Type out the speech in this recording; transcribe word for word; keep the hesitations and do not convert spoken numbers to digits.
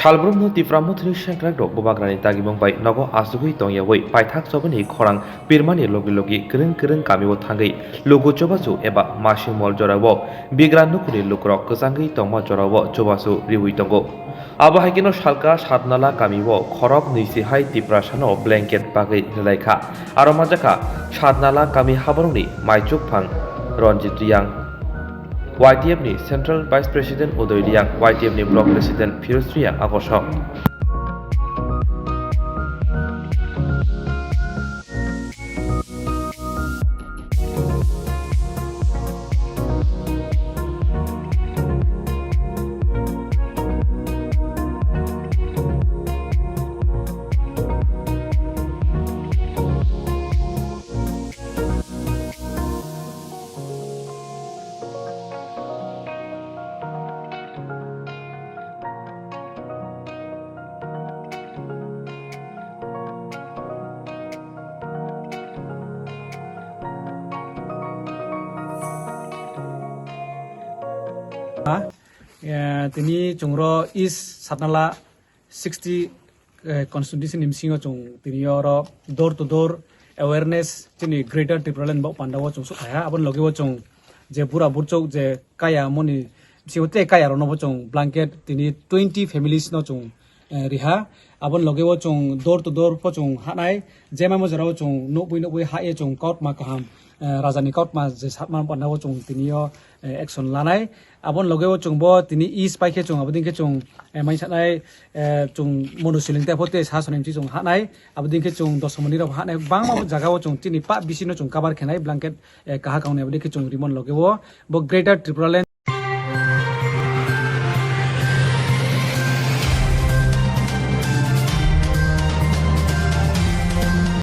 Salbrumno Tipra Mothani sengkrakrok bubagrani dagimung bai nogo achugwi tongyawi paithak chobani khorang pirmani logi logi kwrwng kwrwng kamio thangwi lugu chubachu eba masing mol jorao bigra nukuni lukurok kwchangwi tongma jorao chubachu riwi tongo. Abo hai kheno salka Satnala kamio khorok nwi si hai Tiprasano blanket bagwi rwlaikha. Aro manjakha Satnala kami haborokni maichukphang Ranjit Riyang, Y T F ni Central Vice President Udoy Riyang, Y T F ni Block President Firoz Riyang abo sok. Eh, tini chwngro East Satnala sixty, eh, constituency ni bisingo chwng tini oro door to door awareness chini Greater Tipraland bo pandao chwng sukha ha. Aboni logi o chwng je bura burchok je kaya moni bisingo tei kaya rokno bo chwng blanket tini twenty families no chwng, eh, riha. Aboni logi o chwng door to door pho chwng hanai, je mamo jora o chwng nukbui nukbui ha ye chwng kautma kaham, eh, raja ni kautma je satma pandao chwng tini o, eh, action lanai. Aboni loge o chwng bo tini east pai khe chwng abo ding khe chwng, eh, mai sanai, eh, chwng Monu Siling tei phote sa soni chwng hanai. Abo ding khe chwng Dosomoni rok hanai. Bangma jaga o chwng chini pa bisi no chwng cover khenai blanket, eh, kaha kauni abo ding khe chwng rimon loge o bo Greater Tipraland